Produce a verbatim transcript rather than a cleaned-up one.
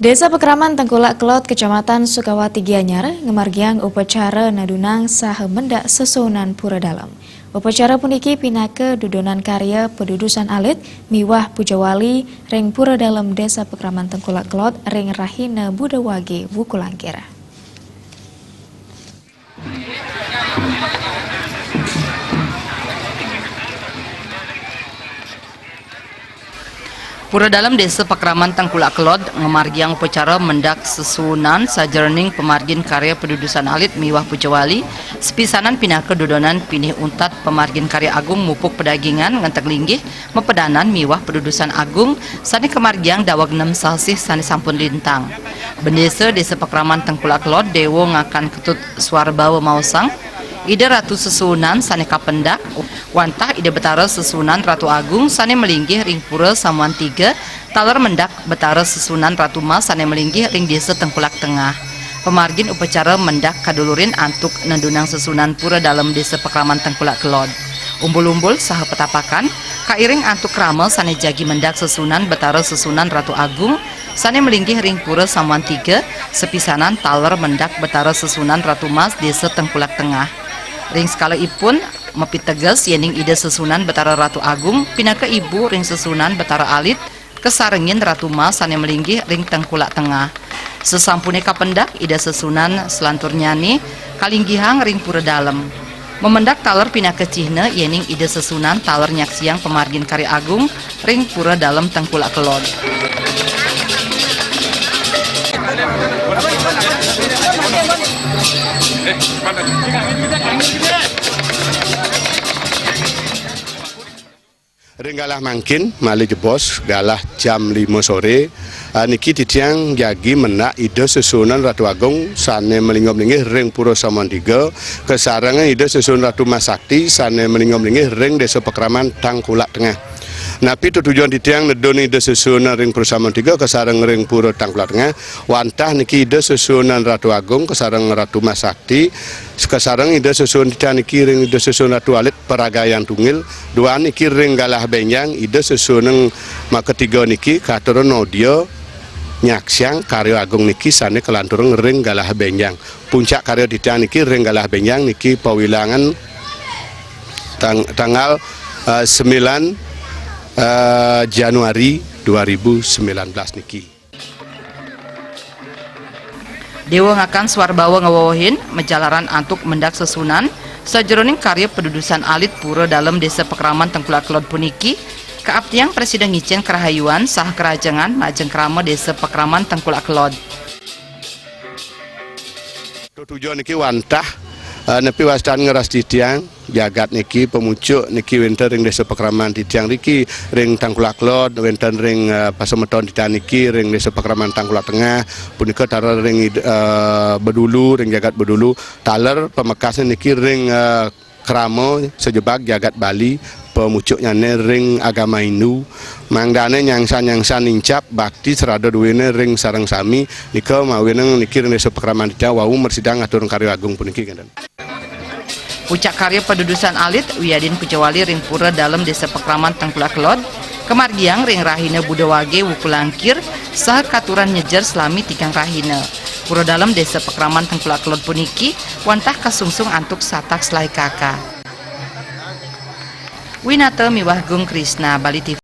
Desa Pakraman Tengkulak Kelod, Kecamatan Sukawati Gianyar, ngamargiang upacara nadunang saha mendak sesuhunan Pura Dalem. Upacara puniki pinaka dudonan karya padudusan alit miwah pujawali ring Pura Dalem Desa Pakraman Tengkulak Kelod ring rahina Buda Wage, Wuku Langkir. Pura Dalem Desa Pakraman Tengkulak Kelod ngamargiang upacara mendak sesuhunan sajeroning pamargin karya padudusan alit miwah pujawali, sepisanan pinaka dudonan pinih untat pamargin karya agung mupuk padagingan ngenteg linggih, mapedanan miwah padudusan agung sane kamargiang daweg nem sasih sane sampun lintang. Bendesa Desa Pakraman Tengkulak Kelod, Dewa Ngakan Ketut Swarbawa maosang, Ida Ratu Sesuhunan sane kapendak, wantah Ida Betara Sesuhunan Ratu Agung sane malinggih ring Pura Samuan Tiga, taler mendak Betara Sesuhunan Ratu Mas sane malinggih ring Desa Tengkulak Tengah. Pamargin upacara mendak kadulurin antuk nadunang sesuhunan Pura Dalem Desa Pakraman Tengkulak Kelod. Umbul-umbul saha petapakan, kairing antuk krama sane jagi mendak sesuhunan Betara Sesuhunan Ratu Agung, sane malinggih ring Pura Samuan Tiga, sepisanan taler mendak Betara Sesuhunan Ratu Mas Desa Tengkulak Tengah. Ring sekala ipun, mapiteges yening Ida Sesuhunan Betara Ratu Agung pinaka ibu ring sesuhunan Betara Alit, kasarengin Ratu Mas sane malinggih ring Tengkulak Tengah. Sasampune kapendak, Ida Sesuhunan salanturnyane kalinggihang ring Pura Dalem. Mamendak taler pinaka cihna yening Ida Sesuhunan taler nyaksiang pamargin karya agung ring Pura Dalem Tengkulak Kelod. Ring galah mangkin, malih jebos, galah jam lima sore, ah, niki titiang jagi mendak Ida Sesuhunan Ratu Agung sane malingga malinggih ring Pura Samuan Tiga, kasarengin Ida Sesuhunan Ratu Mas Sakti sane malingga malinggih ring Desa Pakraman Tengkulak Tengah. Napi tetujon titiang nedun Ida Sesuhunan ring Pura Samuan Tiga kasareng ring Pura Tengkulak Tengah, wantah niki Ida Sesuhunan Ratu Agung kasareng Ratu Mas Sakti, kasareng Ida Sesuhunan titiang niki ring Ida Sesuhunan Ratu Alit Paragayan Tunggil, duaning niki ring galah benjang, Ida Sesuhunan makatiga niki katurang nodia nyaksiang karya agung niki sane kalanturang ring galah benjang. Puncak karya titiang niki ring galah benjang niki pawilangan tang-, tanggal, eh, sembilan, eh, Januari dua ribu sembilan belas niki. Dewa Ngakan Swarbawa ngawewehin, majalaran antuk mendak sesuhunan sajeroning karya padudusan alit Pura Dalem Desa Pakraman Tengkulak Kelod puniki, kaaptiang prasida ngicen karahayuan saha karahajengan majeng krama Desa Pakraman Tengkulak Kelod. Tetujon niki wantah, eh, nepi wastan ngrastitiang jagat niki, pamucuk niki wenten ring Desa Pakraman titiang niki, ring Tengkulak Kelod, wenten ring, eh, pasemeton titiang niki ring Desa Pakraman Tengkulak Tengah, punika taler ring id-, eh, Bedulu, ring jagat Bedulu, taler pamekasne niki ring, eh, krama sajebag jagat Bali, pamucuknyane ring agama Hindu, mangdane nyangsan-nyangsan nincap bakti sarada duene ring sareng sami, nika mawinan niki ring Desa Pakraman titiang wau mrasidang ngaturang karya agung puniki, kenten. Pucak karya padudusan alit wiadin pujawali ring Pura Dalem Desa Pakraman Tengkulak Kelod, kamargiang ring rahina Buda Wage Wuku Langkir, saha katurang nyejer salami tigang rahina. Pura Dalem Desa Pakraman Tengkulak Kelod puniki wantah kasungsung antuk satak selaekaka. Winata miwah Gung Krisna, Bali T V.